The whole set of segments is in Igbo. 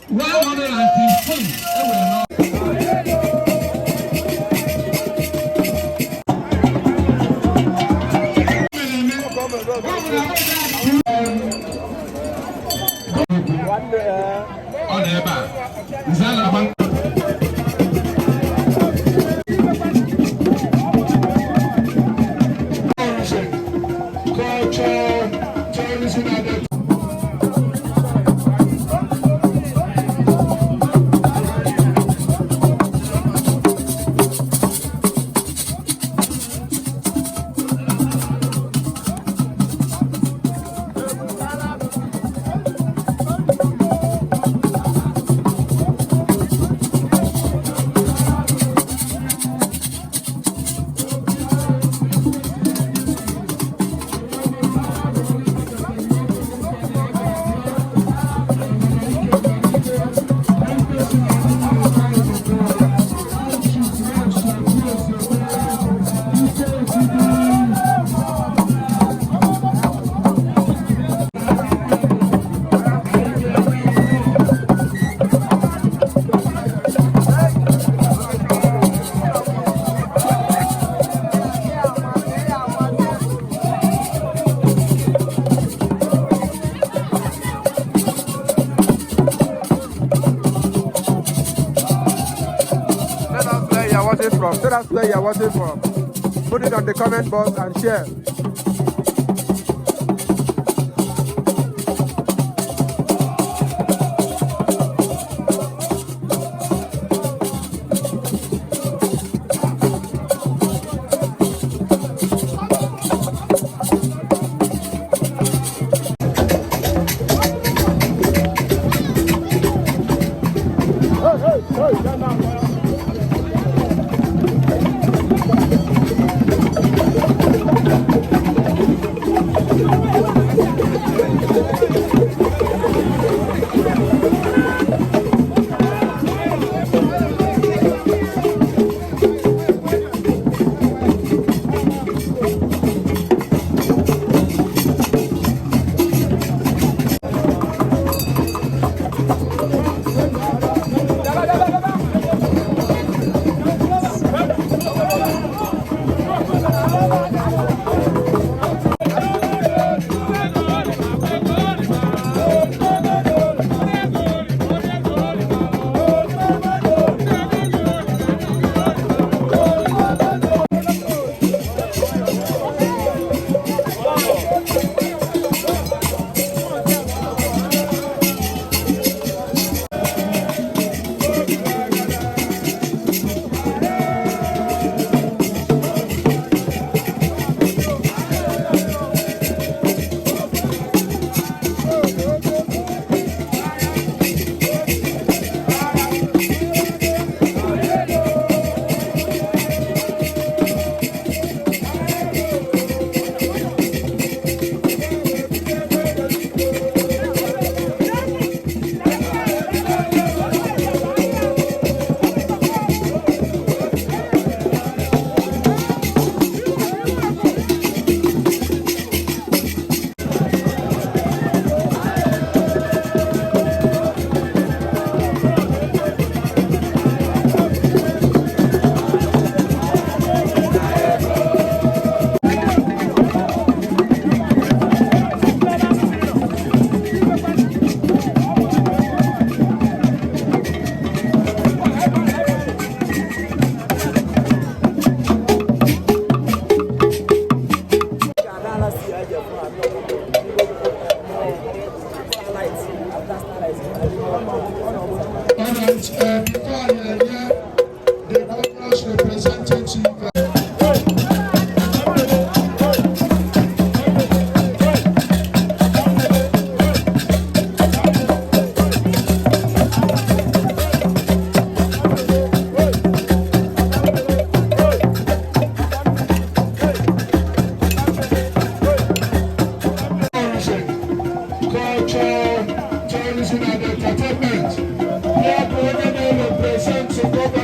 115 enwere n'ọrụ. Ọ nọ ebe a nze a na-agba. Culture, tourism, and Tell us where you are watching from. Tell us where you are watching from. Put it on the comment box and share. All right, before I hear the governor's representative. Tourism, culture, tourism and entertainment. Ya bụ onye na-represent.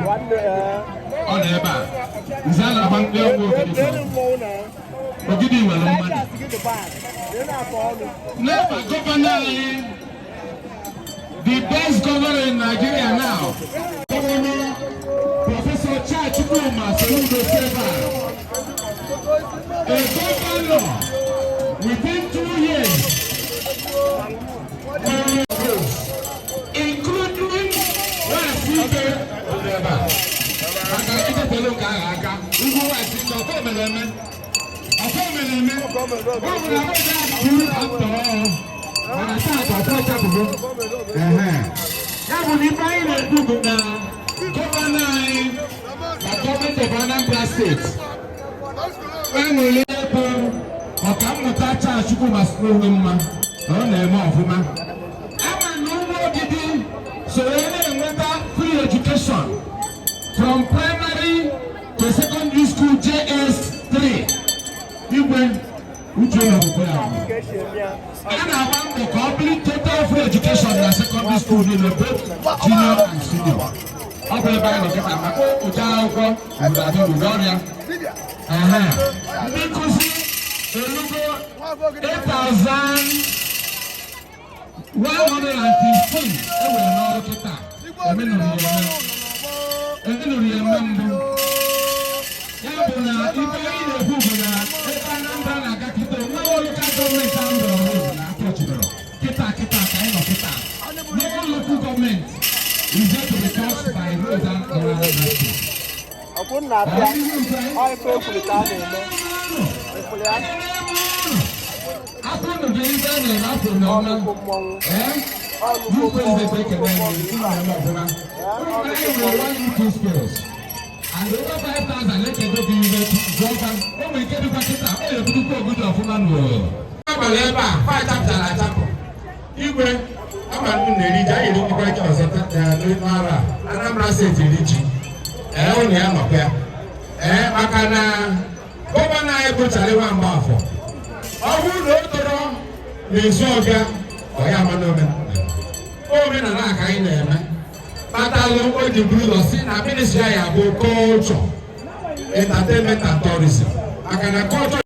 Ọ nọ ebe a. Nze a na-agba mkpi ọgwụ Ogidi. Ogidi nwere mmadụ. N'ebe governor anyị, the best governor in Nigeria now, Governor Professor Charles Chukwuma Soludo Seba, a governor within 2 years, including Nwasike ebe a. Maka echetelu nke ahụ aka, ugwu Nwasike, ọfọ mere eme. Ọfọ mere eme. Ọ bụ na ọ ga-abụ atọ mana taata ọfọ chapụgo. Ehe. Ya bụ na ife anyị na-ekwu bụ na governor anyị na gọọmenti of Anambra State enwere bụ Ọkammụta Charles Chukwuma Soludo mma na ọ na-eme ọfụma. Ama na ụmụ Ogidi soro na-enweta free education from primary to secondary school JS3. Igwe Uche n'okwukwe ya. A na-agba mbọ ka ọ bụrụ total free education na secondary school niile, both junior and senior. Ọ bụ ebe anyị nọ kịta maka ụja akwụkwọ obodo adị n'ụdị ọrịa. Ehe. Ndị nkụzi elugo 8115 e were n'ọrụ kịta. Emenụrụ ya eme, emenụrụ ya eme mbụ. Ya bụ na ife anyị na-ekwu bụ na ebe Anambra na-aga kịta, onwe local government ahụ rọrọ ọrụ na atọchibere kịta kịta ka anyị nọ kịta. No local government is yet to be touched by road and Anambra State. Ọkwụ na-abịa ọ ife ekwuru ka a na-eme ekwuru ya. Afọ unu dị ife a na-eme afọ na ọma. Ọnụkwụ mmọnwụ. Ee. Youth president, ekene m, unu na-eme ọfụma. Unu anyị nwere one youth skills. And over 5,000 ekedo gị ihe zọta. O nwere ike dịkwa kịta, ọ na-ebutukwa ogudu ọfụma n'ụwa. Abalị ebe a, fa achapụtara achapụ. Igwe, ama m na-eri ji, anyị erikwa ji ọzọ n'ara a. Anambra Steeti eri ji. Ee, ụnụ ya nọkwa ya. Ee, maka na gọvanọ anyị bụ Charlie Mgbafọ, ọ bụrụ na o toro n'ezi ọbịa, ọ ya ama n'omenala. Omenala a ka anyị na-eme. Kpatalụ o ji buru ụzọ si na ministry anyị abụ culture, entertainment and tourism. Maka na culture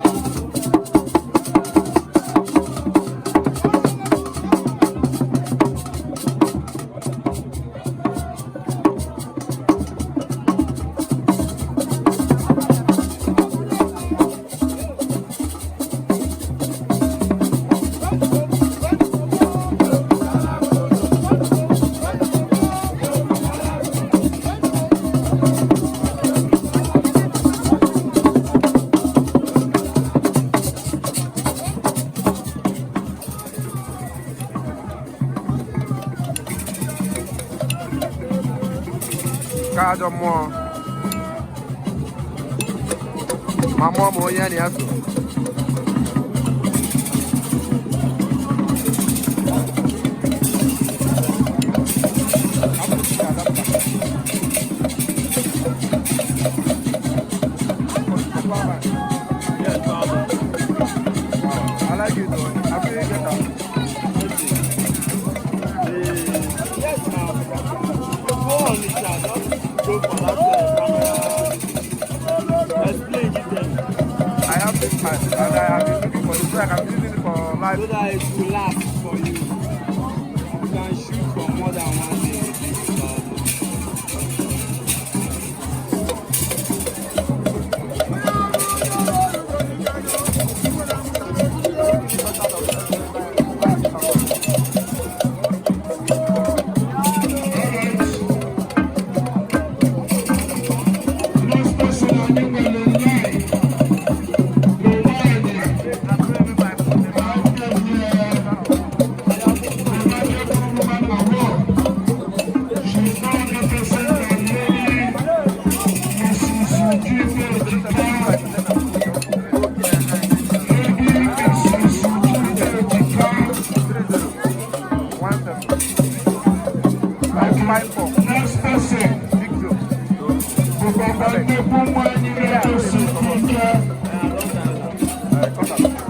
Ka ajọ mmụọ ma mmụọ ma onye ya na ya so. I like it though. I feel better. Yes, now. Go on, Richard. Just go for that camera. Explain it then. I have this mic and I have been looking for this, so I can be using it for live. So that it will last for you. You can shoot for more than one day with this without. Next person anyị nwere live bụ nwanyị Woman Award. She's now represented Lady Mrs. Ujike Ejika. Lady Mrs. Ujike Ejika. 30 17 5 5 4 Next person 6 0. bụkwa nnukwu nwanyị na-egosi ike. Cut am.